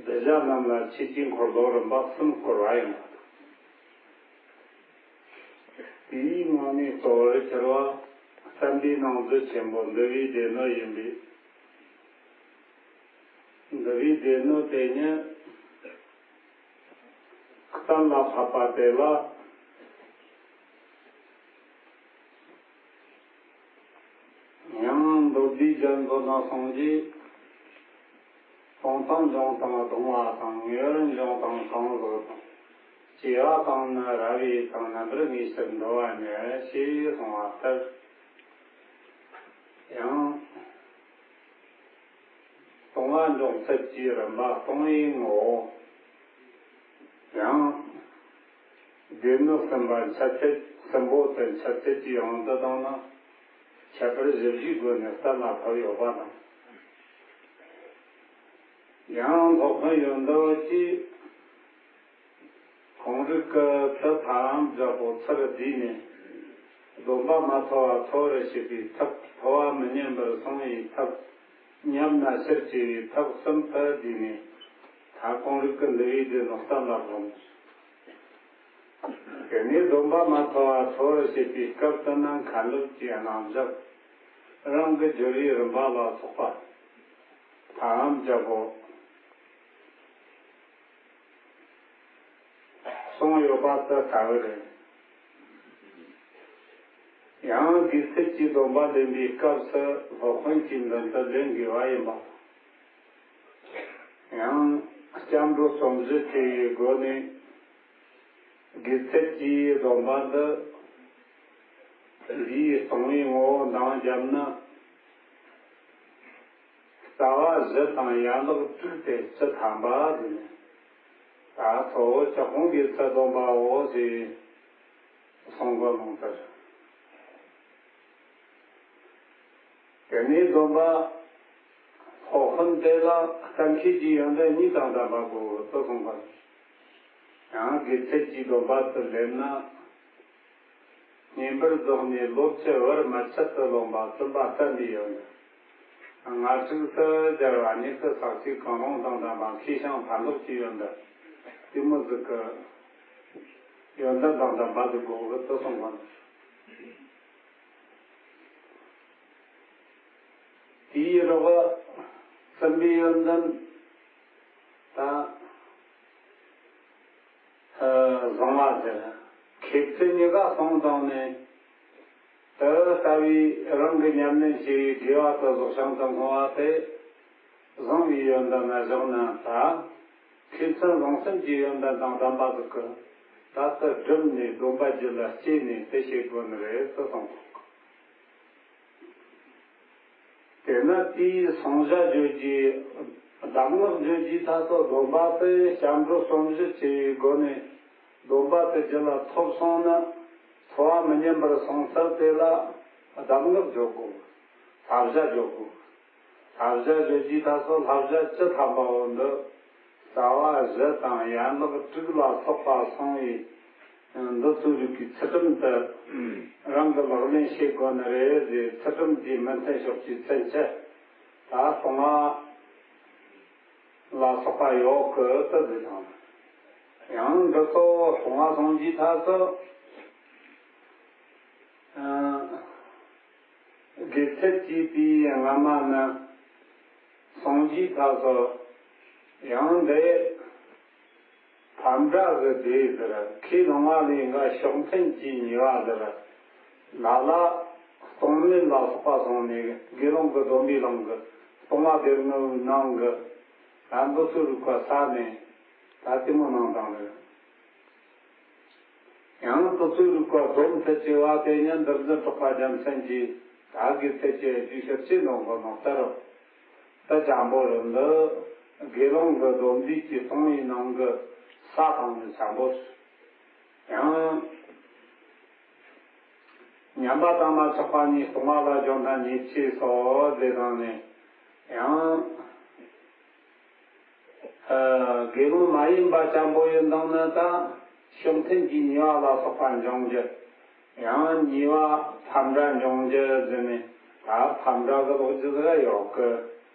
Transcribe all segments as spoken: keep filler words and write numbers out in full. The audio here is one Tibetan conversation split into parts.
གདུལ་བྱ་རྣམས་ལ་ཆོས་ཀྱི་འཁོར་ལོ་རིམ་པ་གསུམ་བསྐོར་བ་ཡིན་པ་དང་། དེའི་ངང་ནས་གཙོ་བོར་གྱུར་པ་བསམ་པའི་ནང་མཛོད་ཆེན་པོ་འདུལ་བའི་སྡེ་སྣོད་ཡིན་པས། འདུལ་བའི་སྡེ་སྣོད་དེ་ཉིད་གཏན་ལ་ཕབ་པ་དེ་ལ། ཡང་མདོ་སྡེའི་རྒྱན་ཚོ་ནང་གསུངས་ཀྱི། སྟོང་སྟེ་འབྱུང་སྟེ་གདུང་བ་དང་། ངེས་པར་འབྱུང་སྟེ་གང་ཟག་དང་། སྐྱེ་བ་དང་ནི་རབ་དབྱེ་དང་། རྣམ་པར་ངེས་ཕྱིར་འདུལ་བ་ཉིད། ཞེས་གསུངས་པ་ལྟར། ཡང་། སྟོང་པ་འཇོག་ཚད་ཀྱི་རིམ་པ་སྟོང་པའི་ངོ་བོ། ཡང་། སྡེ་སྣོད་གསུམ་པ་འཆད་ཚད་གསུམ་པོ་དེ་འཆད་ཚད་ཀྱི་དབང་དུ་བཏང་ན། ཁྱད་པར་བཞི་བཞིའི་སྒོ་ནས་གཏན་ལ་ཕབ་ཡོད་པ་དང་། ཡང་སློབ་དཔོན་ཡོན་ཏན་གྱིས། ཁོང་རིག་གི་ཚུལ་ཐ་ལམ་བརྒྱད་པོ་ཚུར་བསྡུས་ནས། སྡོམ་པ་མ་ཐོབ་པ་ཐོབ་པར་བྱེད་པའི་ཐབས། ཐོབ་པ་མི་ཉམས་པར་སྲུང་བའི་ཐབས། ཉམས་ན་ཕྱིར་སྐྱེ་བའི་ཐབས་གསུམ་དུ་བསྡུས་ནས། ད་ཁོང་རིག་གི་འདུལ་བའི་སྡེ་སྣོད་གཏན་ལ་ཕབ། དེ་ནས་སྡོམ་པ་མ་ཐོབ་པ་ཐོབ་པར་བྱེད་པའི་སྐབས་དེ་ན་མཁན་སློབ་ཀྱི་རྣམ་གཞག། རང་གི་སྦྱོར་བའི་རིམ་པ་ལ་སོགས་པ། ཐ་ལམ་བརྒྱད་པོ། གསུངས་ཡོད་པ་དེ་ལྟ་བུ་རེད། ཡང་དགེ་ཚུལ་གྱི་སྡོམ་པ་ལེན་པའི་སྐབས་སུ་སློབ་དཔོན་གྱིས་མདུན་དུ་ལེན་དགོས་པ་ཡིན་པ། ཡང་སྐྱབས་འགྲོ་རྩོམ་གཞི་ཆེ་བའི་སྒོ་ནས། དགེ་ཚུལ་གྱི་སྡོམ་པ་འདི། འདིའི་སྟོང་པའི་ངོ་བོ་འདང་བརྒྱབ་ན། རྩ་བ་བཞི་དང་ཡན་ལག་དྲུག་སྟེ་བཅུ་ཐམ་པ་ཟེར་ནས། ད་གཙོ་བོ་ཇོ་ཁོང་དགེ་ཚུལ་སྡོམ་པའོ་ཞེས་གསུང་གོ་ནང་ལྟར། དེ་ནས་སྡོམ་པ་སློབ་དཔོན་དེ་ལ་གཏན་འཁེལ་གྱི་ཡོན་ཏན་གཉིས་དང་ལྡན་པ་དགོས་ཏེ་གསུངས་པ། ཡང་དགེ་ཚུལ་གྱི་སྡོམ་པ་དེ་ལེན་ན། བསྙེན་པར་རྫོགས་ནས་བློ་ཅི་བར་མི་འཆད་དུ་ལོངས་པ་བཙུན་པ་བསྟན་པའི་ཡོན་ཏན། ལྔ་དྲུག་ཏུ་སྦྱར་བ་ཉིད་དུ་ས་བཅུ་གང་རུང་དང་ལྡན་པ། མཁས་ཤིང་ཕན་འདོགས་ཀྱི་ཡོན་ཏན། དེ་མོ་ཟིག་གི་ཡོན་ཏན་དང་ལྡན་པ་དེ་དགོས་ཏེ་གསུངས་པ། དེའི་རོགས་བཙུན་པའི་ཡོན་ཏན་དང་། ཨ། བཟང་བ་ཟེར། མཁས་བཙུན་གཉིས་ཀ་ཟུང་དྲངས་ནས། དེ་ལྟ་བུའི་རང་གི་ཉམས་ལེན་བྱས་པའི་དགེ་བ་དེ་རྫོགས་བྱང་དུ་བསྔོ་བ་དེ། བཟང་བའི་ཡོན་ཏན་ལ་བཞག་ན་ད། མཁས་བཙུན་བཟང་གསུམ་གྱི་ཡོན་ཏན་དང་ལྡན་པ་ཟིག་གི། ད་ལྟ་བསྒྲུབས་ནས་སྡོམ་པ་རྒྱུད་ལ་སྐྱེས་ནས་དེ་བྱེད་དགོས་ནི་རེད་ཟེར་གསུངས། དེས་ན་དེའི་སྲུང་བྱ་བརྗོད་རྒྱུའི། གདམས་ངག་བརྗོད་རྒྱུའི་ཐད་དུ་སྡོམ་པ་དེ་སྐྱབས་འགྲོ་རྩོམ་གཞི་ཆེ་བའི་སྒོ་ནས། སྡོམ་པ་དེ་རྒྱུད་ལ་ཐོབ་སོང་ན། འཚོ་བ་མི་ཉམས་པར་སྲུང་ཚུལ་དེ་ལ་གདམས་ངག་བརྗོད་དགོས། བསླབ་བྱ་བརྗོད་དགོས། བསླབ་བྱ་བརྗོད་རྒྱུའི་ཐད་དུ་བསླབ་བྱ་བཅུ་ཐམ་པའོ་འདི། རྩ་བ་བཞི་དང་ཡན་ལག་དྲུག་ལ་སོགས་པ་གསུངས་པའི། འདི་ཚོའི་རིགས་ཀྱི་ཚུལ་ཁྲིམས་དེ་རང་གིས་ལག་ལེན་བྱེད་དགོས་ནི་རེད་ཟེར། ཚུལ་ཁྲིམས་ཀྱི་མི་མཐུན་ཕྱོགས་ཀྱི་ཚུལ་འཆད་ད་སྟོང་པ་ལ་སོགས་པ་ཡོད་གི་དེ་ཟེར་དང་། ཡང་འདི་ཚོ་སྟོང་པ་སོང་རྒྱུའི་ཐད་དུ། ཨ། དགེ་ཚུལ་གྱི་དེའི་སྔ་མ་ནི་སངས་རྒྱས་ཐབས་སོ། ཡང་འདི་ཕམ་འདྲ་གི་སྡེ་ཟེར། ཁས་བླངས་པ་ལས་འགའ་ཕྱོགས་མཐུན་གྱི་ཉེས་པ་ཟེར། ལ་ལ་སྟོང་མེད་ལ་སོགས་པ་སོང་ནས་དགེ་སློང་གི་སྡོམ་པའི་ལམ་གྱི་སྟོང་པ་སྡེ་དངོས་པོའི་ནང་གི་ད་འདི་ཚོ་རིགས་པ་ས་ནས་ད་ལྟད་མོ་ནང་དང་ལས། ཡང་དེ་ཚོའི་རིགས་པ་སྡོམ་ཐུབ་ཀྱི་བ་དེ་ཉིད་འདིར་འཛིན་གྲགས་པ་རྒྱལ་མཚན་གྱིས་ད་དགེ་ཚུལ་གྱི་རྒྱུད་ཤེར་ཕྱིན་ནང་གི་ནང་ལྟར་རོ། དེ་འཇམ་པོ་རེད། འདི་དགེ་སློང་གི་སྡོམ་འདུས་ཀྱི་སྟོང་པའི་ནང་གི་ས་དང་ནི་འཇམ་པོ། ཡང་ཉམས་པ་དང་མ་ཆགས་པ་གཉིས་སྟོང་པ་ལ་སྦྱོར་ན་ཉེས་བྱས་སོ་ཟེར་དང་ནི། ཡང་། ཨ། དགེ་སློང་མ་ཡིན་པ་འཇམ་པོ་ཡིན་དང་ནི་ད་ཕྱོགས་མཐུན་གྱི་ཉེས་པ་ལ་སོགས་པ་འབྱུང་རྒྱུ། ཡང་ཉེས་པ་ཕམ་འདྲ་འབྱུང་རྒྱུ་ཟེར་ནས་ད་ཕམ་འདྲ་གི་ལོག་རྒྱུ་ཟིག་ཡོད་གི།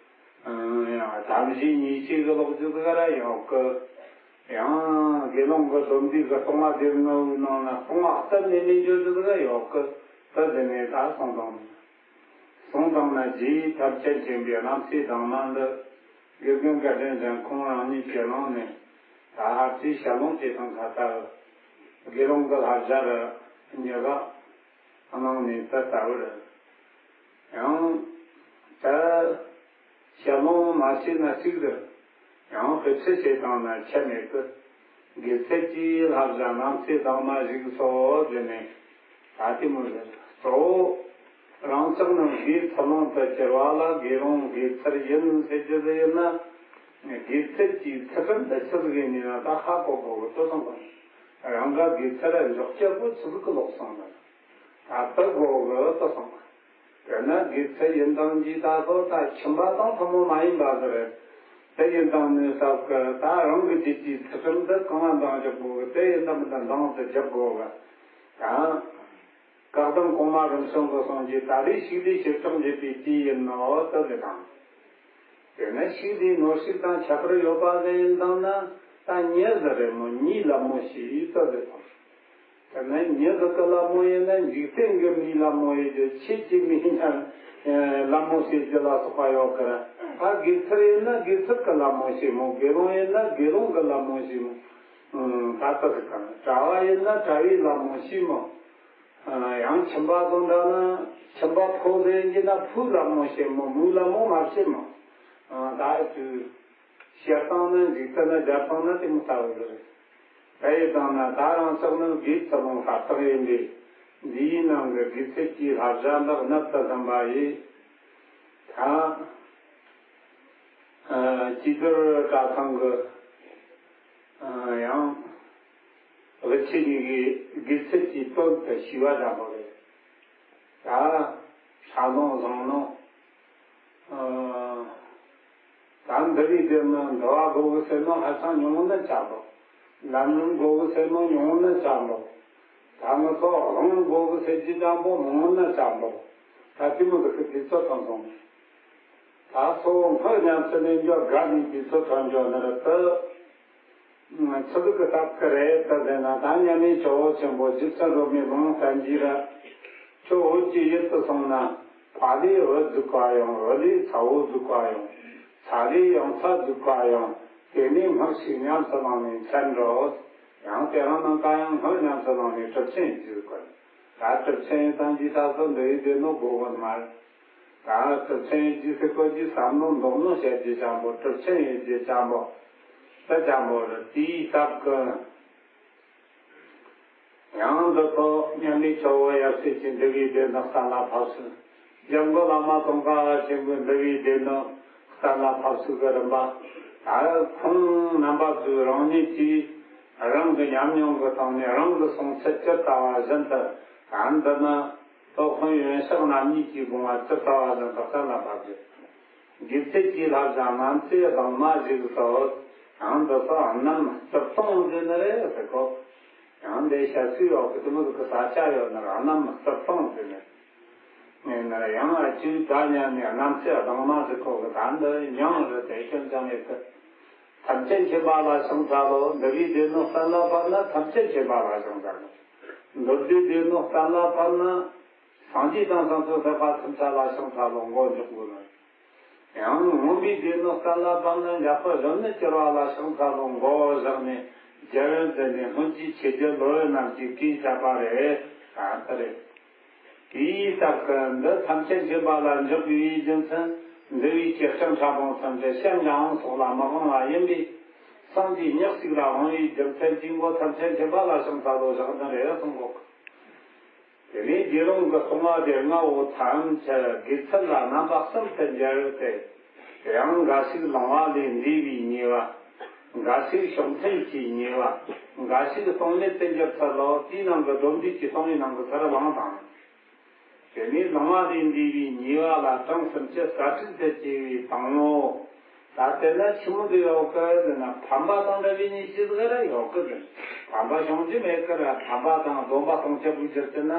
ཡང་ཐབས་ཤེས་ཉེས་བྱས་ཀྱི་ལོག་རྒྱུ་ཟིག་ར་ཡོད་གི། ཡང་དགེ་སློང་གི་སྡོམ་པའི་གི་ལྟུང་བ་སྡེ་ལྔ་བོའི་ནང་ན་ལྟུང་བ་གཏན་ནས་མི་འཇོག་རྒྱུ་ཟིག་ར་ཡོད་གི། ད་དེ་ནས་ད་གསུངས་དང་། གསུངས་དང་ན་རྗེ་ཐབས་མཁས་ཆེན་པོའི་རྣམ་ཐར་དྭངས་མ་འདི། དགེ་རྒན་བཀའ་དྲིན་ཅན་ཁོང་རང་ཉིད་ཀྱི་ནང་ནས་ད་ཧ་ཅང་ཞལ་ལུང་བྱེད་སྟངས་ཁ་ཐག་དགེ་སློང་གི་བསླབ་བྱ་ར་ཉེ་བ་གནང་ནས་ད་ལྟ་བར་ཡང་ད་ཞལ་ལུང་མ་བྱས་ན་གཅིག་རེད། ཡང་དཔེ་ཆ་བྱེད་སྟངས་ན་ཆད་མེད་གི། དགེ་ཚུལ་གྱི་བསླབ་བྱ་རྣམ་ཐར་དྭངས་མ་བཞུགས་སོ་ཟེར་ནས་ད་ལྟད་མོ་རེད། གཙོ་བོ་རང་ཅག་ནི་དགེ་ཚུལ་སློང་དུ་གྱུར་པ་ལ་དགེ་སློང་དགེ་ཚུལ་ཡིན་ཟེར་རྒྱུ་ཟིག་ཡིན་ན། དགེ་ཚུལ་གྱི་ཚུལ་ཁྲིམས་དེ་ཆི་ཟིག་ཡིན་ན་ད་ཧ་གོ་དགོས་གི་དོ་སོང་གི། རང་ག་དགེ་ཚུལ་ལ་འཇོག་རྒྱུ་བོ་ཆི་ཟིག་གི་ལོག་སོང་ན། ད་དེ་དགོས་གི་དོ་སོང་གི། དེ་ན་དགེ་ཚུལ་ཡིན་དང་གྱིས་ད་གོ་ད་ཁྱིམ་པ་དང་ཐུན་མོང་མ་ཡིན་པ་ཟིག་རེད། དེ་ཡིན་དང་ནི་ཟབ་གི་ད་རང་གི་རྒྱུད་ཀྱི་ཚུལ་ཁྲིམས་དེ་གང་ལ་འདང་རྒྱག་དགོས་གི། དེ་ཡིན་དང་མི་འདང་འདང་དུ་རྒྱག་དགོས་གི། ད་བཀའ་གདམས་གོང་མ་རིམ་བྱོན་གྱི་གསུང་གིས་ད་རེས་ཕྱུགས་ལས་བྱེ་བྲག་འབྱེད་པའི་དུས་ཡིན་ནོ་ད་ཟེར་དང་། དེ་ནས་ཕྱུགས་ལས་ནོར་ཕྱུགས་དང་ཁྱད་པར་ཡོད་པ་ཟིག་ཡིན་དང་ན་ད་མྱི་ཟིག་རེད་མོ། མྱིའི་ལད་མོ་བྱེད་ད་ཟེར་དང་། དེ་ནས་མྱི་ཟིག་གི་ལད་མོ་ཡིན་ན་འཇིག་རྟེན་གྱི་མིའི་ལད་མོ་ཡིན་རྒྱུ། ཆོས་ཀྱི་མིའི་ན་ལད་མོ་བྱེད་རྒྱུ་ལ་སོགས་པ་ཡོད་གི་ར། ད་དགེ་ཚུལ་ཡིན་ན་དགེ་ཚུལ་གྱི་ལད་མོ་བྱེད་མོ། དགེ་སློང་ཡིན་ན་དགེ་སློང་གི་ལད་མོ་བྱེད་མོ། ད་ལྟ་ཟིག་ག་གྲྭ་བ་ཡིན་ན་གྲྭ་བའི་ལད་མོ་བྱེད་མོ། ཡང་ཁྱིམ་པ་དང་འདྲ་ན་ཁྱིམ་པ་ཕོ་ཟེར་གྱི་ན་ཕོའི་ལད་མོ་བྱེད་མོ། མོའི་ལད་མོ་མ་བྱེད་མོ། ད་ཨེ་ཚུལ་བཤད་སྟངས་ནི་འཇིག་རྟེན་ན་སྦྱར་སྟངས་ན་དེ་མོ་ལྟ་བུ་རེད། ད་ཡི་དང་ན་ད་རང་ཅག་ནི་དགེ་ཚུལ་སློང་ལྷ་བཏགས་ཡིན་པས་འདིའི་ནང་གི་དགེ་ཚུལ་གྱི་བསླབ་བྱ་འདི་གནད་དུ་ལྡན་པ་ཡིན། ད་ཨ་ཅི་ལྟར་གྲྭ་ཚང་གི་ཨ་ཡང་དབུ་ཆེ་གཉིས་ཀྱིས་དགེ་ཚུལ་གྱི་དོན་དུ་ཞུས་པ་འདྲ་པོ་རེད། ད་ཧྲ་ལོང་བཟང་ལོང་། ཨ་ད་འདུལ་བའི་སྡེ་ནི་འདུལ་བ་དགོས་གི་ཟེར་ནོ་ཧ་ཅང་ཉུང་ངུ་ན་ཅག་པོ། ལམ་རིམ་དགོས་གི་ཟེར་ནོ་ཉུང་ངུ་ན་ཅག་པོ། ད་ང་ཚོ་དབང་དགོས་གི་ཟེར་གྱི་ཅག་པོ་མང་ངུ་ན་ཅག་པོ། ད་དེ་མོ་ཟིག་གི་དུས་ཚོད་དང་སོང་། ད་གཙོ་བོ་སྔགས་ཉམས་སུ་ལེན་རྒྱུ་དགའ་ནས་དུས་ཚོད་ཐོན་རྒྱུ་ནི་རེད་དེ། ཆི་ཟིག་གི་སྟབས་ཀྱིས་རེད་ད་ཟེར་ན། ད་མཉམ་མེད་ཇོ་བོ་ཆེན་པོ་རྗེ་བཙུན་སྒྲོལ་མའི་ལུང་བསྟན་གྱིས་ར། ཁྱོད་འོད་ཀྱི་ཡུལ་དུ་སོང་ན། ཕ་ལས་འོད་ཟེར་ག་ཡོང་། འོད་ལས་ཚ་བོ་ཟེར་ག་ཡོང་། ཚ་ལས་ཡང་ཚ་ཟེར་ག་ཡོང་། དེ་ནས་སྔགས་ཤིག་ཉམས་སུ་བླངས་ནས་འཆད་འགྲོ། ཡང་དེ་རང་ནང་ག་ཡང་སྔགས་ཉམས་སུ་བླངས་ནས་གྲུབ་ཆེན་ཡིན་ཟེར་ག་ཡོང་། ད་གྲུབ་ཆེན་ཡིན་དང་གྱིས་ད་གཟོད་འདི་ཡི་སྡེ་ནོ་དགོས་གོ་མ་རེད། ད་གྲུབ་ཆེན་ཡིན་གྱིས་ཟེར་གོ་གྱིས་བསམ་མནོ་འདོམས་མནོ་བྱ་རྒྱུ་ཅན་པོ། གྲུབ་ཆེན་ཡིན་རྒྱུ་ཅན་པོ། ད་ཅན་པོ་རེད། དེའི་སྟབས་ཀྱིས། ཡང་འདི་ཚོ་མཉམ་མེད་ཇོ་བོ་ཡབ་སྲས་ཀྱི་འདུལ་བའི་སྡེ་ནི་གཏན་ལ་ཕབ་ཚུལ། འཇམ་མགོན་བླ་མ་ཙོང་ཁ་པ་ཆེན་པོའི་འདུལ་བའི་སྡེ་ནི་གཏན་ལ་ཕབ་ཚུལ་གྱི་རིམ་པ། ད་ཁོང་རྣམ་པ་ཚོས་རང་ཉིད་ཀྱིས་རང་གི་ཉམས་མྱོང་གི་སྟེང་ནས་རང་གི་གསུང་ཚུལ་ཇི་ལྟ་བ་བཞིན་དུ། ད་འདི་ནི་སློབ་དཔོན་ཡོན་གཤེགས་རྣམ་གཉིས་ཀྱི་དགོངས་པ་ཇི་ལྟ་བ་བཞིན་དུ་གཏན་ལ་ཕབ་རྒྱུ། དགེ་ཚུལ་གྱི་བསླབ་བྱ་རྣམ་ཚེ་གདིང་མ་ཞིག་སོགས། ཡང་འདི་ཚོ་རྣམ་རྩིབ་སྟོང་ཟེར་ནི་རེད་ཟེར་གོ། ཡང་འདི་བཤད་ཚུལ་ཡོད་གི། དེ་མོ་ཟིག་གི་ས་ཆ་ཡོད་ན་ར་རྣམ་རྩིབ་སྟོང་ཟེར་ནི་ངས་ན་ར། ཡང་ཨ་ཅུ་ད་ཉན་ནས་རྣམ་ཚེ་གདིང་མ་ཟེར་གོ་གི། ད་འདི་མྱང་རེད་དེ་སྐྱོན་ཅང་མེད་གི། ཐམས་ཅད་མཁྱེན་པ་ལ་ཕྱག་འཚལ་ལོ། འདུལ་བའི་སྡེ་ནོ་གཏན་ལ་ཕབ་ན་ཐམས་ཅད་མཁྱེན་པ་ལ་ཕྱག་འཚལ་ལོ། མདོ་སྡེའི་སྡེ་ནོ་གཏན་ལ་ཕབ་ན། སངས་རྒྱས་དང་སངས་རྒྱས་སུ་ཕེབས་པ་ཐམས་ཅད་ལ་ཕྱག་འཚལ་ལོ། མགོ་འཇོག་དགོས་ནི། ཡང་མངོན་པའི་སྡེ་ནོ་གཏན་ལ་ཕབ་ན། འཇམ་དཔལ་གཞོན་ནུར་གྱུར་པ་ལ་ཕྱག་འཚལ་ལོ། མགོ་བོ་བཞག་ནས་རྒྱལ་བའི་མཛད་ནས་སྔོན་གྱི་ཆོས་རྒྱལ་ལོ་ཡི་རྣམས་ཀྱིས་གུས་བཅག་པ་རེད། ཨ་ད་རེད། དེའི་སྟབས་ཀྱིས་འདི་ཐམས་ཅད་མཁྱེན་པ་ལ་འཇུག་པའི་རྒྱུ་མཚན། འདུལ་བའི་ཁྱེར་སོ་ཕྲ་མོ་ཚུན་ཆད་ཤན་འབྱུང་སོགས་ལ་མི་དབང་བ་ཡིན་པས། སངས་རྒྱས་ཉག་གཅིག་ལ་དབང་བའི་རྒྱུ་མཚན་གྱིས་མགོ་ཐམས་ཅད་མཁྱེན་པ་ལ་ཕྱག་འཚལ་ལོ་བཞག་ནི་རེད་གསུང་གོ། དེ་ནས་དགེ་སློང་གི་ལྟུང་བ་སྡེ་ལྔ་བོ་ཐམས་ཅད་དགེ་ཚུལ་ལ་རྣམ་པ་གསུམ་དུ་འབྱེད་དེ། ཡང་འགའ་ཞིག་ལོང་བ་ལས་འདས་པའི་ཉེས་པ། འགའ་ཞིག་ཕྱོགས་མཐུན་གྱི་ཉེས་པ། འགའ་ཞིག་ལྟུང་མེད་དུ་འགྱུར་ཚུལ་ལོ། དེའི་ནང་གི་སྡོམ་བསྡུས་ཀྱི་ལྟུང་བའི་ནང་གི་ཚུལ་བླང་དང་། དེ་ནས་ལོང་བ་ལས་འདས་པའི་ཉེས་པ་ལ་གྲངས་སུམ་ཅུ་རྩ་དྲུག་ཏུ་བཅད་པའི་དང་པོ། ད་དེ་ན་ཆི་མོ་ཟིག་ཡོད་གི་ཟེར་ན། ཕམ་པ་དང་འདྲ་བའི་ཉེས་བྱས་ཟིག་ར་ཡོད་གི་ཟེར། ཕམ་པ་བྱུང་རྒྱུ་མེད་གི་ར། ཕམ་པ་དང་སྡོམ་པ་ལྟུང་བྱ་བུ་འགྱུར་ཟེར་ན་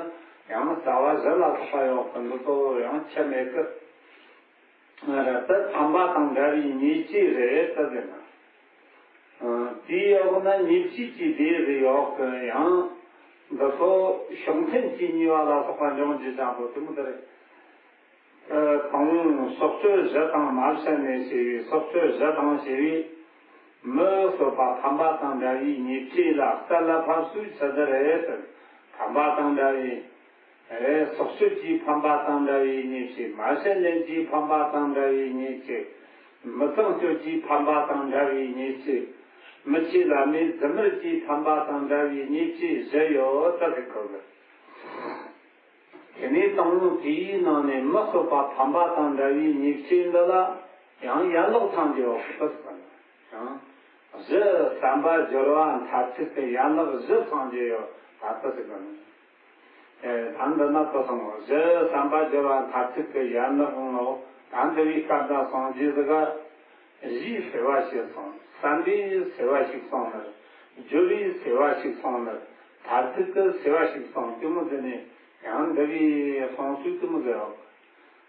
ཡང་རྩ་བ་བཞི་ལ་སོགས་པ་ཡོད་གི། འདི་ཚོ་ཡང་ཆད་མེད་གི། ང་ར་ད་ཕམ་པ་དང་འདྲ་བའི་ཉེས་བྱས་རེད་ད་ཟེར་ན། ཨ། དེའི་འོག་ན་ཉེས་བྱས་ཀྱི་སྡེ་རེ་ཡོད་གི། ཡང་འདི་ཚོ་ཕྱོགས་འཐེན་གྱི་ཉེས་པ་ལ་སོགས་པ་འབྱུང་རྒྱུ་ཅན་པོ་དེ་མོ་དེ་རེད། ཨ། དང་སྲོག་གཅོད་བཞི་དང་མ་བྱིན་ལེན་བྱས་པའི་སྲོག་གཅོད་བཞི་དང་བྱས་པའི་མི་གསོད་པ་ཕམ་པ་དང་འདྲ་བའི་ཉེས་བྱས་ལ་གཏད་ལ་ཕབ་སུ་ཆི་ཟེར་རེད་ཟེར། ཕམ་པ་དང་འདྲ་བའི། ཨེ། སྲོག་གཅོད་ཀྱི་ཕམ་པ་དང་འདྲ་བའི་ཉེས་བྱས། མ་བྱིན་ལེན་གྱི་ཕམ་པ་དང་འདྲ་བའི་ཉེས་བྱས། མི་ཚངས་སྤྱོད་ཀྱི་ཕམ་པ་དང་འདྲ་བའི་ཉེས་བྱས། མི་ཆོས་བླ་མའི་རྫུ་འཕྲུལ་གྱི་ཕམ་པ་དང་འདྲ་བའི་ཉེས་བྱས་བཞི་ཡོད་ད་ཟེར་གོ་གི། དེ་ནས་དང་པོ་དེའི་ནང་ནས་མི་གསོད་པ་ཕམ་པ་དང་འདྲ་བའི་ཉེས་བྱས་འདི་ལ་ཡང་ཡན་ལག་ཚང་རྒྱུ་ཡོད་ད་ཟེར་གོ་གི། ཡང་གཞི་བསམ་པ་སྦྱོར་བ་མཐར་ཐུག་གི་ཡན་ལག་བཞི་ཚང་རྒྱུ་ཡོད་ད་ཟེར་གོ་གི། ཨེ། ད་འདི་ན་ཏོ་སོང་། གཞི་བསམ་པ་སྦྱོར་བ་མཐར་ཐུག་གི་ཡན་ལག་ངོ་། ད་འདི་བའི་སྐབས་ན་སོང་རྗེས་ཟིག་ག་གཞིའི་སེལ་བ་ཞིག་སོང་། བསམ་པའི་སེལ་བ་ཞིག་སོང་ནི། སྦྱོར་བའི་སེལ་བ་ཞིག་སོང་ནི། མཐར་ཐུག་གི་སེལ་བ་ཞིག་སོང་། དེ་མོ་ཟེར་ནས་ཡང་འདི་བའི་སོང་ཚུལ་དེ་མོ་ཟེར་བ།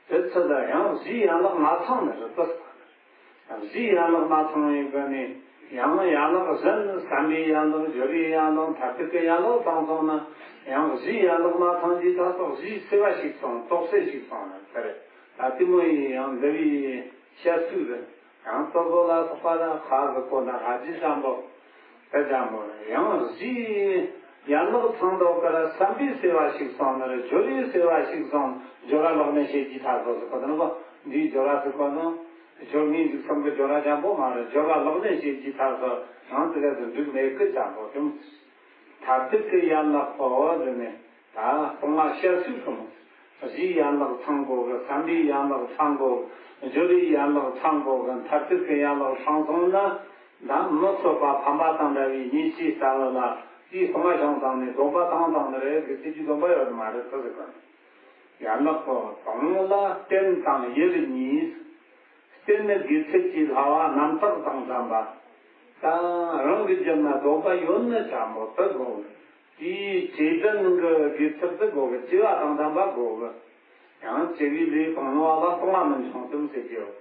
དེ་ཚོ་ད་ཡང་གཞིའི་ཡན་ལག་མ་ཚང་ནི་རེད་ད། གཞིའི་ཡན་ལག་མ་ཚང་བའི་སྒོ་ནས་ཡང་ཡན་ལག་གཞན་ནི་བསམ་པའི་ཡན་ལག་སྦྱོར་བའི་ཡན་ལག་མཐར་ཐུག་གི་ཡན་ལག་ཚང་སོང་ན། ཡང་གཞིའི་ཡན་ལག་མ་ཚང་རྗེས་ད་སོགས་གཞིའི་སེལ་བ་ཞིག་སོང་། རྟོགས་སེལ་ཞིག་སོང་ན་དེ་རེད། ད་དེ་མོ་ཡིན་ཡང་འདི་བའི་བཤད་ཚུལ་རེད། ཡང་ལྟོ་ཚོ་ལ་སོགས་པ་ལ་ཁ་ཟིག་གོ་ན་ཧ་ཅི་ཅང་པོ། དེ་ཅང་པོ་རེད། ཡང་གཞིའི་ཡན་ལག་ཚང་དོ་ཀ་ར་བསམ་པའི་སེལ་བ་ཞིག་སོང་ནི་རེད། སྦྱོར་བའི་སེལ་བ་ཞིག་སོང་། སྦྱོར་བ་ལག་ལེན་བྱེད་ཀྱི་ཐབས་སོགས་སུ་གོ་དོན་པོ། འདིའི་སྦྱོར་བ་ཟེར་གོ་ནོ། སྦྱོར་ངེས་འཇུག་གསུམ་གྱི་སྦྱོར་བ་ཅང་པོ་མ་རེད། སྦྱོར་བ་ལག་ལེན་བྱེད་ཀྱི་ཐབས་སོགས་ཡང་དེ་ག་དུ་འགྲིག་མེད་ཀི་ཅང་པོ་དེ། མཐར་ཐུག་གི་ཡན་ལག་པོ་ཟེར་ནས་ད་སྟོང་པ་བཤད་ཚུལ་གོ་མོ། གཞིའི་ཡན་ལག་ཚང་དགོས་གི། བསམ་པའི་ཡན་ལག་ཚང་དགོས། སྦྱོར་བའི་ཡན་ལག་ཚང་དགོས་གི། མཐར་ཐུག་གི་ཡན་ལག་ཚང་སོང་ན། ད་མི་གསོད་པ་ཕམ་པ་དང་འདྲ་བའི་ཉེས་བྱས་ལྟ་བུ་ལ་དེའི་སྟོང་པ་བྱུང་བཏང་ནས་སྡོམ་པ་བཏང་བཏང་ནི་རེད་གི། དེ་ཀྱི་སྡོམ་པ་ཡོད་མ་རེད་ད་ཟེར་གི། ཡན་ལག་པོ་དང་པོ་ལ་རྟེན་དང་ཡུལ་གཉིས། རྟེན་ནི་དགེ་ཚུལ་གྱི་ལྷ་བ་རྣམ་དག་དང་ལྡན་པ། ད་རང་གི་རྒྱུད་ན་སྡོམ་པ་ཡོད་ནི་ཅང་པོ་དེ་དགོས། དེའི་བྱས་ལྡན་གྱི་དགེ་ཚུལ་དེ་དགོས་གི། བྱས་པ་དང་ལྡན་པ་དགོས་གི། ཡང་བྱས་པའི་ལས་དང་ནོ་བ་ལ་སྟོང་པ་མིན་འབྱུང་གསུམ་ཟེར་གྱི་ཡོད།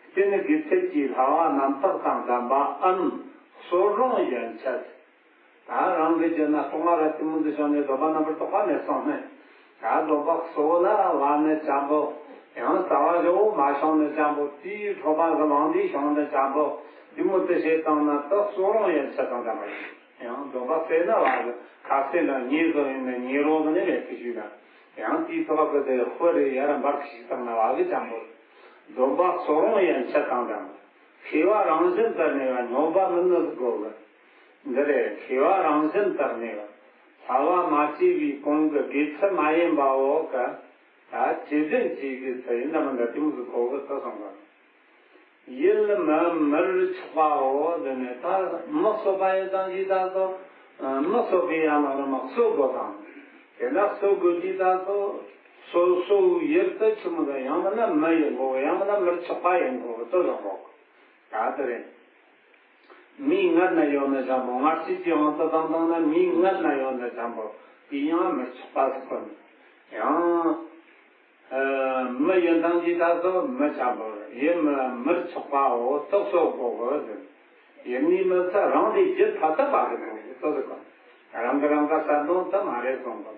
རྟེན་ནི་དགེ་ཚུལ་གྱི་ལྷ་བ་རྣམ་དག་དང་ལྡན་པའམ་གསོད་རུང་ཡན་ཆད། ད་རང་གི་རྒྱུད་ན་སྟོང་པ་ར་གཏི་མུག་འདི་བྱུང་ནས་སྡོམ་པ་རྣམ་པར་དག་པ་མེད་སོང་ནས། ད་སྡོམ་པ་གསོད་ལ་བ་ནི་ཅང་པོ། ཡང་རྩ་བ་བཞི་བོ་མ་བྱུང་ནི་ཅང་པོ། དེའི་འཕྲོ་བ་གི་ལང་དེ་བྱུང་ནི་ཅང་པོ། གཏི་མུག་དེ་བྱས་བཏང་ན་ད་གསོད་རུང་ཡན་ཆད་དང་ལྡན་པ་ཡིན། ཡང་སྡོམ་པ་བསྲེ་ན་བ་གི་ཁ་ཟས་ལ་ཉེས་བཟོ་ཡིན་ན་ཉེས་རོགས་ནི་མེད་ཀི་ཞུས་ན། ཡང་དེའི་ཐོག་གི་དེ་དཔེ་རེ་ཡར་འབར་གི་ཞིག་བཏང་ན་བ་གི་ཅང་པོ། སྡོམ་པ་གསོད་རུང་ཡན་ཆད་དང་ལྡན་པ། མཁས་པ་རང་བཞིན་དུ་གནས་པ་སྨྱོན་པ་མིན་ནི་དགོས་གི། འདི་རེད། མཁས་པ་རང་བཞིན་དུ་གནས་པ། ལྷ་བ་མ་བྱས་པའི་གོང་གི་དགེ་ཚུལ་མ་ཡིན་པའོ་ག་ད་བྱས་ལྡན་གྱི་དགེ་ཚུལ་ཡིན་ན་མིན་ན་དེ་མོ་ཟིག་གོ་གི་ད་སོང་ག་ཡུལ་མི་མིར་ཆགས་པའོ། འདི་ནི་ད་མི་གསོད་པ་ཡིན་དང་ཞེས་ད་གསོད། མི་གསོད་པའི་ཡན་ལག་རེད་མ་གསོད་དགོས་དང་། དེ་འདྲ་གསོད་དགོས་ཀྱི་ད་གསོད་གསོད་ཡུལ་དུ་ཆི་མོ་ད་ཡང་མིན་ན་མི་ཡིན་དགོས། ཡང་མིན་ན་མིར་ཆགས་པ་ཡིན་དགོས་ད་སོང་ག་ད་དེ་རེད། མིའི་མངལ་ན་ཡོད་ན་ཅང་པོ། མངལ་སྐྱེས་ཀྱི་དབང་དུ་བཏང་བཏང་ན་མིའི་མངལ་ན་ཡོད་ན་ཅང་པོ། དེ་ཡང་མིར་ཆགས་པ་ཟེར་གོ་ནི། ཡང་། ཨ། མི་ཡིན་དང་ཅི་ད་གསོད་མི་ཅང་པོ། ཡུལ་མི་མིར་ཆགས་པའོ་དེ་གསོད་དགོས་གི་ཟེར། ཡུལ་མི་མི་ཚད་རང་ལས་རྒྱུད་ཐ་དད་པ་གི་དོན་གྱི་དེ་ཟེར་གོ། རང་གི་རང་ག་གསལ་སྟོང་དུ་མ་རེད་གསུངས་གོ།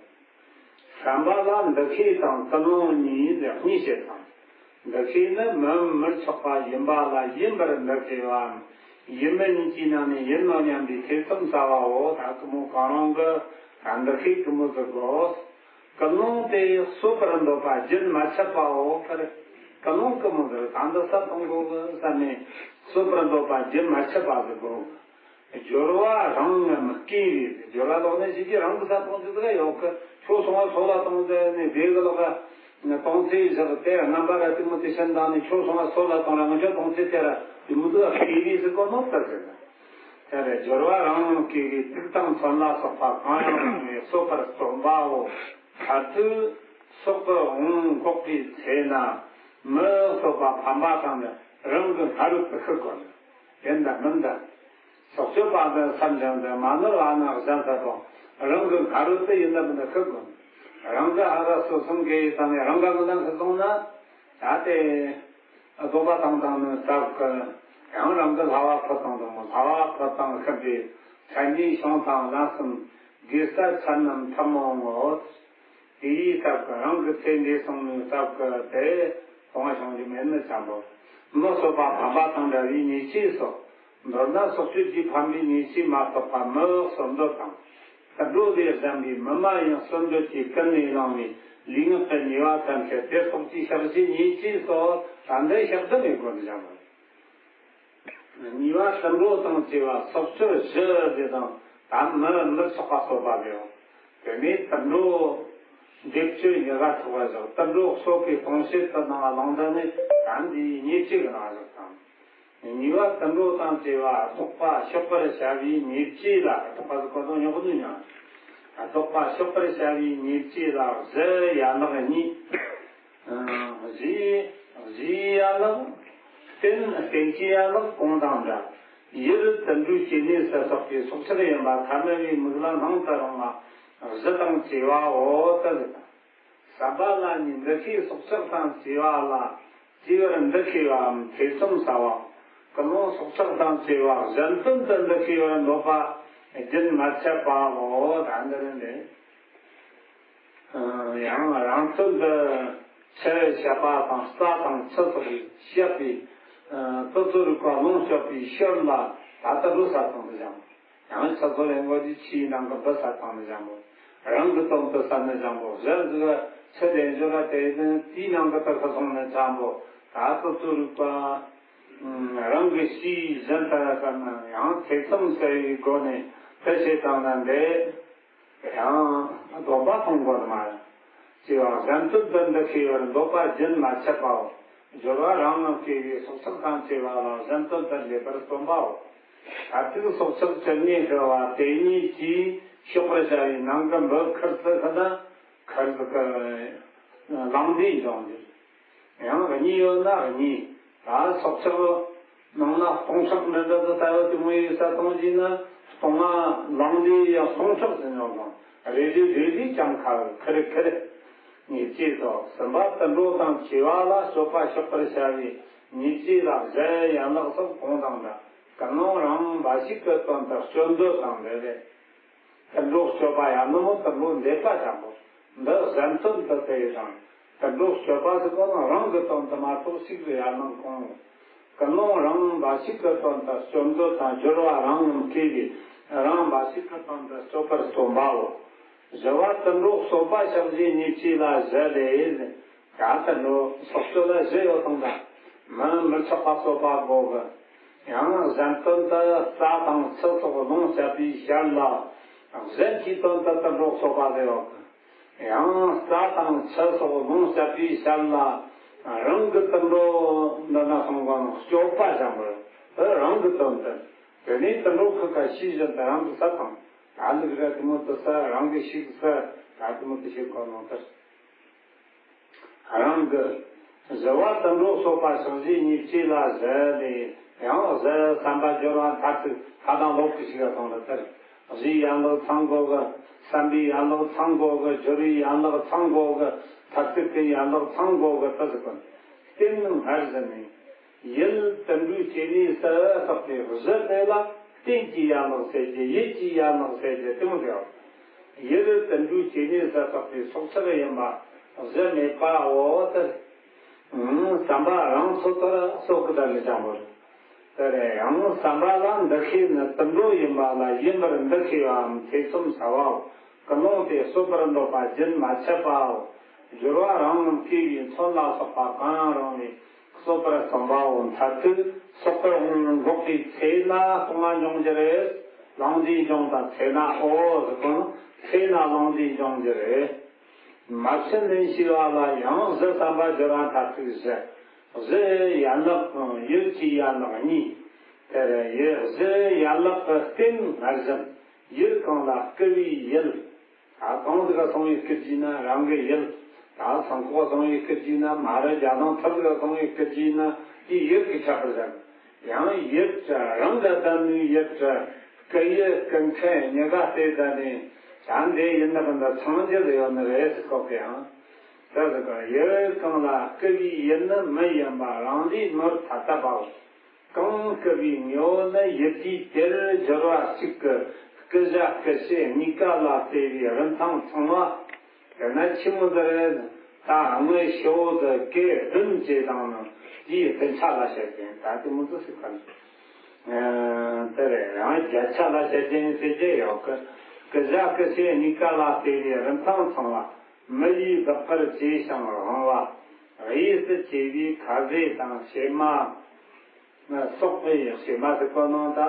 བསམ་པ་ལ་འདུ་ཤེས་དང་ཀུན་སློང་གཉིས་ལ་གཉིས་བཤད་དང་། འདུ་ཤེས་ནི་མི་མིར་ཆགས་པ་ཡིན་པ་ལ་ཡིན་པར་འདུ་ཤེས་པའམ། ཡུལ་མི་གཉིས་ཀྱི་ནང་ནས་ཡིན་ནོ་སྙམ་པའི་ཐེ་ཚོམ་ཟ་བའོ། ད་གི་མོ་གང་རུང་གི་ད་འདུ་ཤེས་གི་མོ་ཟིག་གོ། ཀུན་སློང་དེ་གསོད་པར་འདོད་པ་རྒྱུན་མ་ཆད་པའོ། ཀུན་སློང་གི་མོ་ཟིག་ད་འདི་ས་གཏོང་དགོས་གི་བསམ་ནས་གསོད་པར་འདོད་པ་རྒྱུན་མ་ཆད་པ་ཟིག་གོ། སྦྱོར་བ་རང་ངམ་སྐྱེ་བའི། སྦྱོར་བ་ལོག་ནས་ཞིག་གིས་རང་གི་ས་གཏོང་རྒྱུ་ཟིག་ཡོད་གི། ཁྱོད་སོང་བ་སོ་ལ་གཏོང་ཟེར་ནས་དེ་གི་ལོག་ག་གཏོང་ཚེ་བཞག་དེ་རྣམ་པ་ར་གཏི་མུག་དེ་ཤན་དང་ནི་ཁྱོད་སོང་བ་སོ་ལ་གཏོང་ར་ང་ཁྱོད་གཏོང་ཚེ་དེ་ར་གཏི་མུག་དེ་སྐྱེ་བའི་ཟེར་གོ་ནོ་ལྟར་ཟེར་ན། དེ་རེད། སྦྱོར་བ་རང་ངམ་སྐྱེ་བའི། དུག་དང་མཚོན་ལ་སོགས་པ་གང་ཡང་རུང་བའི་གསོད་པར་སྟོན་པའོ། མཐར་ཐུག་སྲོག་གི་དབང་འགོག་པའི་ཚེ་ན་མི་གསོད་པ་ཕམ་པ་དང་ནི་རང་གི་སྔ་རོལ་དུ་ཤི་དགོས་ནི། ཡིན་དང་མིན་དང་། སྲོག་གཅོད་པ་དང་སེམས་ཅན་དང་མ་ནོར་བ་ནི་གཞན་ཟེར་དང་། རང་གི་སྔ་རོལ་དུ་ཡིན་དང་མིན་དང་ཤི་དགོས། རང་གི་ཧ་ར་སོ་སོང་གི་ཡིན་དང་ནི་རང་ག་མི་དང་ཤི་སོང་ན། ད་དེ། བཟློག་པ་བཏང་དང་ནི་སྟབས་ཀྱིས། ཡང་རང་གི་ལྷ་བ་ཕུད་དང་དང་། ལྷ་བ་ཕུད་དང་ཤིན་ཏུ་མཚན་ཉིད་བྱུང་དང་ལན་གསུམ་དགེ་རྩ་ཚར་རྣམས་ཐུན་མོང་ངོ་། དེའི་སྟབས་ཀྱིས་རང་གི་ཚེ་འདས་སོང་ནི་སྟབས་ཀྱིས་དེ་སྟོང་བ་བྱུང་རྒྱུ་མེད་ནི་འཇམ་པོ། མི་གསོད་པ་ཕམ་པ་དང་འདྲ་བའི་ཉེས་བྱས་སོགས། མདོར་ན་སྲོག་གཅོད་ཀྱི་ཕམ་པའི་ཉེས་བྱས་མ་གཏོགས་པ་མི་གསོད་འདོད་དང་། དུད་འགྲོ་ལས་གཞན་པའི་མི་མ་ཡིན་གསོད་འདོད་ཀྱིས་ཀུན་ནས་བསླངས་པའི་ལུས་ངག་གི་ཉེས་པ་ཐམས་ཅད་དེ་སྲོག་གཅོད་གཤགས་བྱའི་ཉེས་བྱས་སོགས། ད་འདི་བཤད་དུ་མེད་དགོས་འདི་བྱ་མོ། གཉིས་པ་དུད་འགྲོ་དང་བཅས་པ་སྲོག་གཅོད་བཞི་དེ་དང་། ད་མི་མི་ཚོགས་པ་གསོད་པ་དེའོ། དེ་ནས་དུད་འགྲོ་འདེབས་གཅོད་ཉེས་པ་ཚོགས་པ་བཞག་དུད་འགྲོ་གསོད་པའི་སྟོང་བཤད་དུ་སྣང་བ་ལུང་འདྲེན་ནི་ད་འདིའི་ཉེས་བྱས་ཀྱི་ནང་བཞག་དང་། གཉིས་པ་དུད་འགྲོ་དང་བཅས་པ་བཟློག་པ་གཤོག་པར་བྱ་བའི་ཉེས་བྱས་ལ། བཟློག་པ་ཟེར་གོ་དོན་ཉོག་ནུས་ཉང་། བཟློག་པ་གཤོག་པར་བྱ་བའི་ཉེས་བྱས་ལ་གཞི་ཡན་ལག་གཉིས། གཞི་གཞིའི་ཡན་ལག་རྟེན་རྟེན་གྱི་ཡན་ལག་གོང་དང་འདྲ། ཡུལ་དུད་འགྲོའི་སྐྱེ་གནས་སུ་གཏོགས་པའི་སྲོག་ཆགས་ཡིན་པ་ཐ་མལ་པའི་མིག་ལ་སྣང་དུ་རུང་བ་གཞི་དང་བཅས་པའོ་ད་ཟེར་དང་། ཟམ་པ་ལ་ནི་འདུ་ཤེས་སྲོག་ཆགས་དང་བཅས་པ་ལ་སྐྱེ་བར་འདུ་ཤེས་པའམ་ཐེ་ཚོམ་ཟ་བ། ཀུན་སློང་སྲོག་ཆགས་དང་བཅས་པ་གཞན་དོན་དུ་འདུ་ཤེས་པར་འདོད་པ་རྒྱུན་མ་ཆད་པའོ། ད་འདི་རེད་ལེ། ཡང་རང་དོན་དུ་ཆུ་བཤད་པ་དང་རྩྭ་དང་ཆུ་སོགས་བཤད་པའི་དུས་ཚོད་རིག་པ་ལོངས་སྤྱོད་པའི་ཕྱིར་ལ་ད་ལྟ་འགྲོ་ས་དང་དུ་བཞག་ཡང་ཆུ་ཚོད་ལེན་དགོས་ཀྱི་ཆུའི་ནང་གི་འབུ་ས་དང་ནི་འཇམ་པོ། རང་གི་དོན་དུ་ས་ནི་འཇམ་པོ། གཞན་ཟིག་ཆུ་ལེན་འཇོག་ལ་དེ་ནི་དེའི་ནང་གི་དུ་ཁ་སོང་ནི་འཇམ་པོ། ད་ལྟ་ཚུ་རིག་པ། རང་གི་ཤེས་གཞན་ལྟར་ཟེར་ན་ཡང་ཐེ་ཚོམ་ཟ་བའི་སྒོ་ནས་དུ་བྱེད་དང་ན་འདི། ཡང་སྡོམ་པ་གཏོང་དགོས་མ་རེད། ཅེས་པ་གཞན་དོན་དུ་འདུ་ཤེས་པར་འདོད་པ་རྒྱུན་མ་ཆད་པའོ། སྦྱོར་བ་རང་ངམ་སྐྱེ་བའི་སྲོག་ཆགས་དང་བཅས་པ་ལ་གཞན་དོན་དུ་འདུས་པར་རྩོམ་པའོ། མཐར་ཐུག་སྲོག་ཆགས་བཅུ་གཉིས་ཀྱི་བ་དེ་གཉིས་ཀྱིས་གཤོག་པར་བྱ་བའི་ནང་གི་འབུ་ཁུར་ཙི་ཁ་ན་ཁུར་ཙི་ཀ་ལང་དུས་འབྱུང་འགྱུར། ཡང་གཉིས་ཡོད་ན་གཉིས། ད་སྲོག་ཆགས་ནང་ན་སྟོང་ཕྲག་འདྲ་འདྲ་དུ་ལྟ་བུ་དེ་མོ་ཡོད་ས་གཏོང་གྱིས་ན་སྟོང་ང་ལང་དུས་ཡང་སྟོང་ཕྲག་ཟིན་ཡོང་དང་རེ་རེ་རེ་རེ་ཀྱང་ཁ་ཁི་རེ་ཁི་རེ། ཉེས་བྱས་སོ། སུམ་པ་དུད་འགྲོ་དང་བཅས་པ་ལ་སྤྱོད་པ་གཤོག་པར་བྱ་བའི་ཉེས་བྱས་ལ་གཞི་ཡན་ལག་སོགས་གོང་དང་འདྲ། ཀུན་སློང་རང་འབའ་ཞིག་གི་དོན་དུ་སྤྱོད་འདོད་དང་འབྲེལ་བས། དུད་འགྲོ་སྤྱོད་པ་ཡང་ནི་མོ་དུད་འགྲོ་འདེབས་པ་འཇམ་པོ། འདི་གཞན་དོན་དུ་དེ་དང་། དུད་འགྲོ་སྤྱོད་པ་ཟེར་གོ་ན་རང་གི་དོན་དུ་མ་གཏོགས་ཞིག་ཏུ་ཡར་ལངས་གོང་། ཀུན་སློང་རང་འབའ་ཞིག་གི་དོན་དུ་སྤྱོད་འདོད་དང་སྦྱོར་བ་རང་ངམ་སྐྱེ་བའི་རང་འབའ་ཞིག་གི་དོན་དུ་སྤྱོད་པར་རྩོམ་པའོ། བཞི་བ་དུད་འགྲོ་གསོད་པ་གཤགས་བྱའི་ཉེས་བྱས་ལ་བཞི་ལས། ད་དུད་འགྲོ་སྲོག་གཅོད་ལ་བཞི་ཡོད་དང་འདྲ། མི་མི་ཚོགས་པ་གསོད་པ་དགོས་གི། ཡང་གཞན་དོན་དུ་རྩྭ་དང་ཆུ་སོགས་ལོངས་སྤྱད་པའི་ཕྱིར་ལ། གཞན་གྱི་དོན་དུ་དུད་འགྲོ་གསོད་པ་ལས་ཡོད་གི། ཡང་རྩྭ་དང་ཆུ་སོགས་ལོངས་སྤྱད་པའི་ཕྱིར་ལ། རང་གི་དུད་འགྲོ་འདི་ན་སོང་གོ་ན་སྤྱོད་པ་བྱ་མི་རུང་། དེ་རང་གི་དོན་དུ། དེ་ནས་དུད་འགྲོ་ཁུ་ཁ་ཤས་བཞིན་དུ་རང་གི་ས་དང་། ད་ལུག་ར་དེ་མོ་དུ་ས་རང་གི་ཤིག་ས་ད་དེ་མོ་དུ་ཤེས་གོ་ནོ་ལྟར། རང་གི་བཞི་བ་དུད་འགྲོ་གསོད་པ་གཤགས་བྱའི་ཉེས་བྱས་ལ་བཞི་ལས། ཡང་བཞི་བསམ་པ་སྦྱོར་བ་མཐར་ཐུག་ད་དང་ལོག་གི་ཞིག་ལ་སོང་ལ་ལྟར། གཞིའི་ཡན་ལག་ཚང་དགོས་གི། བསམ་པའི་ཡན་ལག་ཚང་དགོས་གི། སྦྱོར་བའི་ཡན་ལག་ཚང་དགོས་གི། མཐར་ཐུག་གི་ཡན་ལག་ཚང་དགོས་གི་ལྟ་ཟེར་གོ། རྟེན་སྔར་བཞིན་ནི། ཡུལ་དུད་འགྲོའི་སྐྱེ་གནས་སུ་གཏོགས་པའི་གཞི་དེ་ལ་རྟེན་གྱི་ཡན་ལག་ཟེར་གྱི་ཡུལ་གྱི་ཡན་ལག་ཟེར་གྱི་དེ་མོ་རེད། ཡུལ་དུད་འགྲོའི་སྐྱེ་གནས་སུ་གཏོགས་པའི་སྲོག་ཆགས་ཡིན་པ་གཞི་མེད་པའོ་ཏེ། བསམ་པ་རང་ཚོད་ལྟར་གསོད་ཀྱི་བདག་གི་སྦྱང་བར། དེར་ཡང་བསམ་པ་ལ་འདུ་ཤེས་ནི་དུད་འགྲོ་ཡིན་པ་ལ་ཡིན་པར་འདུ་ཤེས་པའམ་ཐེ་ཚོམ་ཟ་བའོ། ཀུན་སློང་དེ་གསོད་པར་འདོད་པ་རྒྱུན་མ་ཆད་པའོ། སྦྱོར་བ་རང་ངམ་སྐྱེ་བའི་མཚོན་ལ་སོགས་པ་གང་རུང་ནས་གསོད་པར་བརྩོན་པའོ། མཐར་ཐུག་སྲོག་གི་དབང་འགོག་པའི་ཚེ་ན་སྟོང་བ་འབྱུང་རྒྱུ་རེད། ལང་དུས་འབྱུང་དང་ཚེ་ན་འོ་ཟེར་གོ་ནོ་ཚེ་ན་ལང་དུས་འབྱུང་རྒྱུ་རེད། མ་ཕྱིན་ལན་ཤེས་པ་ལ་ཡང་གཞི་བསམ་པ་སྦྱོར་བ་མཐར་ཐུག་བཞི། གཞི་ཡན་ལག་དང་ཡུལ་གྱི་ཡན་ལག་གཉིས། དེར་ཡུལ་གཞི་ཡན་ལག་གི་རྟེན་སྔར་བཞིན། ཡུལ་གང་ལ་སྐུར་བའི་ཡུལ། ད་གང་ཟིག་ག་སོང་བའི་སྐུར་གྱིས་ན་རང་གི་ཡུལ། ད་སང་ཁོག་སོང་བའི་སྐུར་གྱིས་ན་མ་ར་རྒྱ་ནང་ཐབས་ཟིག་ག་སོང་བའི་སྐུར་གྱིས་ན་དེའི་ཡུལ་གྱི་ཁྱད་པར་བཞག་ཡང་ཡུལ་གྱི་རང་གི་བསྡད་ནུས་ཡུལ་གྱི་སྐུ་ཡུལ་སྐུ་མཁན་གཉིས་ཀ་དེ་བསྡད་ནས་ད་འདི་ཡིན་ན་གི་འདི་ཚང་རྒྱུ་ཡོད་ནི་རེད་ཟེར་གོ་གི་ཡང་། ད་ཟེར་ག་ཡུལ་གང་ལ་སྐུ་བའི་ཡུལ་ནི་མི་ཡིན་པ་རང་ལས་ནོར་ཐ་དད་པའོ། གང་སྐུ་བའི་དངོས་པོ་ནི་ཡུལ་དུས་དེར་སྦྱོར་བ་གཅིག་གི་སྐུ་བྱ་སྐུ་བྱེད་གཉིས་ཀ་ལ་ལྟོས་པའི་རིན་ཐང་ཚང་བ། དེ་ན་ཆི་མོ་ཟེར། ད་དངོས་ཤོ་ཟེར་སྐད་བདུན་བཅས་དང་ནི་དེའི་རྟིང་ཆ་ལ་བཤད་ཀྱིན། ད་དེ་མོ་ཟེར་སུ་ག་ནི། དེ་རེད། ཡང་བརྒྱ་ཆ་ལ་བཤད་ཀྱིན་ཟེར་གྱི་ཡོད་གི། སྐུ་བྱ་སྐུ་བྱེད་གཉིས་ཀ་ལ་ལྟོས་པའི་རིན་ཐང་ཚང་བ། མི་ཡིས་བདག་གིར་བྱས་ཤིང་དབང་བ། གཡས་སུ་བྱས་པའི་ཁ་ཟས་དང་ཕྱེ་མ། སོག་པོའི་ཕྱེ་མ་ཟེར་གོ་ནོ་ད།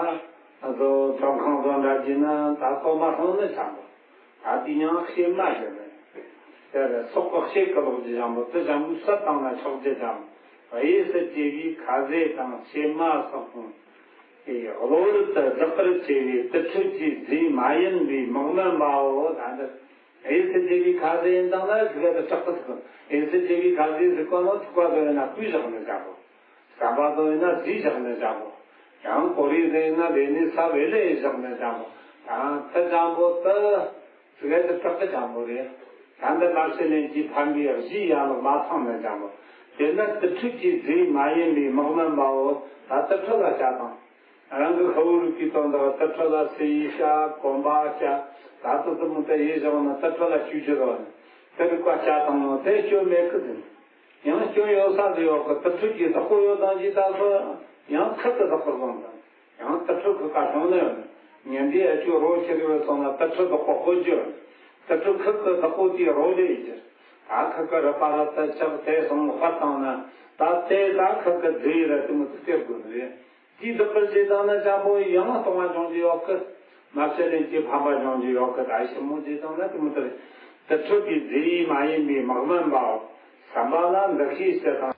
ཨ་ཟོ་ཙོང་ཁང་ཟོ་འདྲ་གྱིས་ན་ད་ལྟོ་མ་སོང་ནི་བྱ་མོ། ད་དེ་ཡང་ཕྱེ་མ་ཟེར་ནི། དེར་སོག་པོ་ཕྱེད་ཀྱི་ལོག་རྒྱུ་བྱ་མོ་དེ་བྱ་མོ་ས་བཏང་ན་ཆོག་རྒྱུ་བྱ་མོ། གཡས་སུ་བྱས་པའི་ཁ་ཟས་དང་ཕྱེ་མ་སོགས་དང་། གློ་བུར་དུ་བདག་གིར་བྱས་པའི་དུར་ཁྲོད་ཀྱི་རྫས་མ་ཡིན་པའི་དམག་མིན་པའོ། ད་འདིར། གཡས་སུ་བྱས་པའི་ཁ་ཟས་ཡིན་དང་ན་གཟུགས་དེ་དྲག་གི་ཟིག་གཡས་སུ་བྱས་པའི་ཁ་ཟས་ཟེར་གོ་ནོ་ཐུག་པ་ཟོ་ཡིན་ན་སྤུས་བཞག་ནི་བྱ་མོ། ཟམ་པ་ཟོ་ཡིན་ན་རྫས་བཞག་ནི་བྱ་མོ། ཡང་གོ་རེ་ཟོ་ཡིན་ན་ལས་ནི་ས་བེ་ལེ་བཞག་ནི་བྱ་མོ། ཡང་ཐི་བྱ་མོ་དེ་གཟུགས་དེ་དྲག་གི་བྱ་མོ་རེད། ད་འདི་མ་བྱས་ལེན་གྱི་ཕན་པའི་གཞི་ཡང་ལ་མ་ཚང་ནི་བྱ་མོ། དེ་ནི་དུར་ཁྲོད་ཀྱི་རྫས་མ་ཡིན་པའི་དམག་མིན་པའོ། ད་དུར་ཁྲོད་ལ་བྱ་དང་། རང་གི་ཤ་བོ་རུ་ཀི་དོན་དག་དུར་ཁྲོད་ལ་སེ་ཡི་བྱ་གོམ་པ་བྱ། ད་དུ་དུ་མུ་ཏ་ཡེ་བཞག་ན་དུར་ཁྲོད་ལ་བཅུག་རྒྱུ་རོ། དེ་རིགས་པ་བྱ་དང་ནོ་དེ་སྐྱོན་མེད་གི་ཟིན། ཡང་སྐྱོན་ཡོད་ས་ཟིག་ཡོད་གི། དུར་ཁྲོད་ཀྱི་བདག་པོ་ཡོད་དང་ཅི་ད་སོ། ཡང་ཁུར་གི་བདག་པོ་བཟུང་དང་། ཡང་དུར་ཁྲོད་ཁུར་ག་བྱུང་ནི་ཡོད། ཉན་དེ་ཨ་ཅོ་རོ་ཁྱེར་ཡོད་སོང་ན་དུར་ཁྲོད་བདག་པོ་ཧོ་རྒྱུ། དུར་ཁྲོད་ཁུར་གི་བདག་པོ་དེ་རོ་ལེ་ཡི་རྒྱུ། ད་ཁུར་གི་རི་པ་ར་ད་ཆག་དེ་སོང་ཧ་བཏང་ན། ད་དེ་ད་ཁུར་གི་རྫས་ར་དེ་མོ་དུ་སྟེར་དགོས་ནི་རེད། དེའི་བདག་པོར་བྱས་དང་ན་བྱ་མོ་ཡང་གཏོང་བ་འབྱུང་རྒྱུ་ཡོད་གི། མ་བྱས་ལེན་གྱི་ཕན་པ་འབྱུང་རྒྱུ་ཡོད་གི། ད་ཞིབ་མོ་བྱས་དང་ན་དེ་མོ་ལྟར། དུར་ཁྲོད་ཀྱི་རྫས་མ་ཡིན་པའི་དམག་མིན་པའོ། ཟམ་པ་ལ་འདུ་ཤེས་བྱེད་དང་།